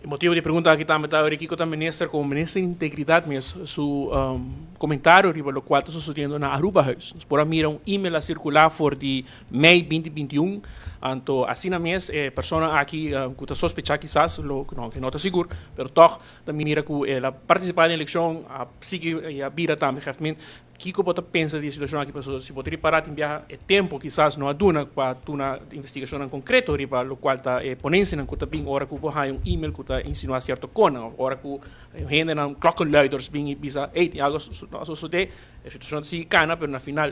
E motibo di pregunta aki tambe ta kiko ta minister como minister di integridad mes su comentario riba locual ta sucediendo na Aruba Huis. Nos por a mira un e-mail a circula for di mei 2021, anto asina mes e persona aki cu ta sospecha kisas, lo no, no ta sigur, pero toch ta mira cu el a participa den eleccion, a sigui a bira tambe gemeente. Kiko bo ta pensa di e situacion aki? Pasobra si bo ta ripara, tin biaha e tempo kisas no a duna pa duna investigacion concreto riba locual ta e ponencianan cu ta bin ora cu bo haya un e-mail cu ta insinua cierto cosnan, of ora cu hendenan, klokkenluiders, bin y bisa: "Hey, tin algo a sucede", e situacion ta sigui cana, pero na final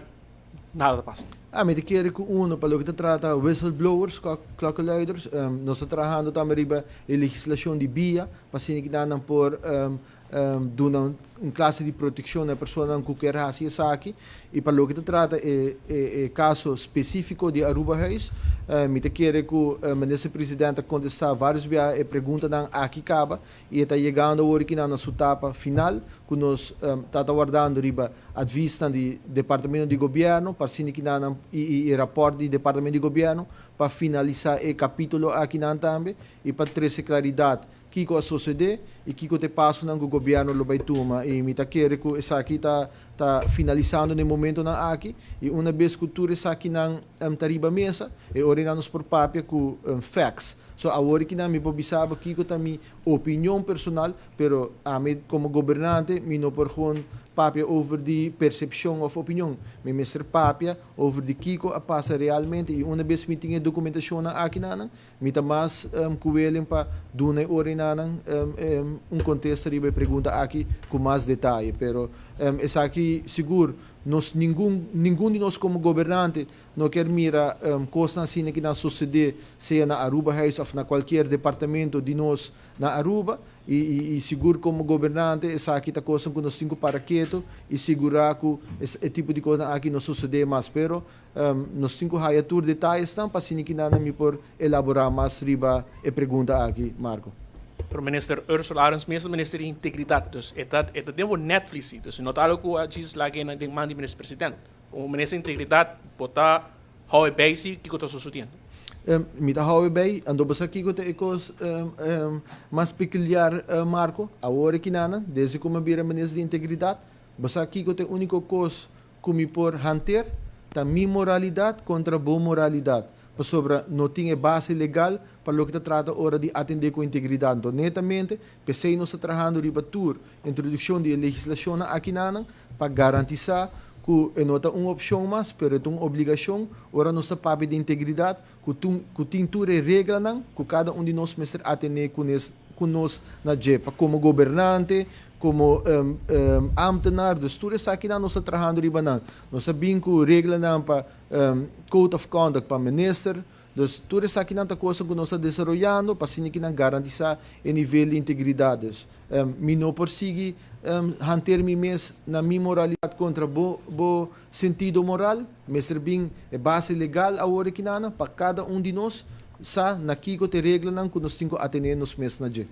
nada ta pasa. Ah, mi ta kere cu uno, pa loke ta trata whistleblowers, klokkenluiders, nos ta trahando tambe riba e legislacion di BIA, pa asina nan por duna un clase di proteccion na persona cu kier haci esaki. Y pa loke ta trata e caso specifico di Aruba Huis, mi ta kere cu minister presidente a contesta varios biaha e preguntanan aki caba y ta yegando awor aki na su etapa final, cu nos ta wardando riba advies di departamento di gobierno pa asina y rapport di departamento di gobierno pa finalisa e capitulo aki nan tambe y pa trece claridad kiko a sucede y kiko ta e pasonan cu gobierno lo bay tuma. Y mi ta kere cu esaki ta finalisando na e momentonan aki y un bes cu tur esakinan ta riba mesa, e ora nos por papia cu facts. So awor aki nan mi por bisa kiko ta mi opinion personal, pero ami como gobernante mi no por gewoon papia over di percepcion of opinion. Mi mester papia over di kiko a pasa realmente y un bes mi tin documentacion aki nan, mi ta mas cu pa duna ora nan un contesta riba e pregunta aki cu mas detaye. Pero esaki sigur nos ningun di nos como gobernante no kier mira cos asina cu nan sucede, sea na Aruba Huis of na cualkier departamento di nos na Aruba, y sigur como gobernante esaki ta cos cu nos tin cu para keto y sigura cu e tipo di cos aki no sucede mas, pero nos tin cu haya tur detaye pa asina cu nan mi por elabora mas riba e pregunta aki, Marco. Pero minister Ursula Arends mes minister di integridad, dus e ta den netvlies, dus no ta algo cu a djis laga den man di minister president. Como minister di integridad, bo ta hou bij si kiko ta sucediendo? Mi ta hou bij, anto bo sa kiko ta e cos mas peculiar, Marco? Awor aki nan, desde cu mi a bira minister di integridad, bo sa kiko ta e unico cos cu mi por hanteer? Ta mi moralidad contra bo moralidad. Pasobra no tin base legal pa loke ta trata ora di atende cu integridad. Anto, netamente, p'esey nos ta trahando riba tur introduccion di legislacion aki nan pa garantisa cu no ta un opcion mas, pero ta un obligacion ora nos papia di integridad, cu tin tur reglanan cu cada un di nos mester atene cu nos na dje, como gobernante, como ambtenaar. Dus tur esaki nos ta trahando riba nan. Nos a bin cu reglanan pa code of conduct pa minister. Dus tur esaki nan ta cos cu nos ta desaroyando pa asina cu nan garantisa e nivel di integridad. Dus mi no por sigui hanteer mi mes na mi moralidad contra bo sentido moral, mester bin e base legal awor aki nan pa cada un di nos sa na kiko ta e reglanan cu nos tin cu atene nos mes na dje.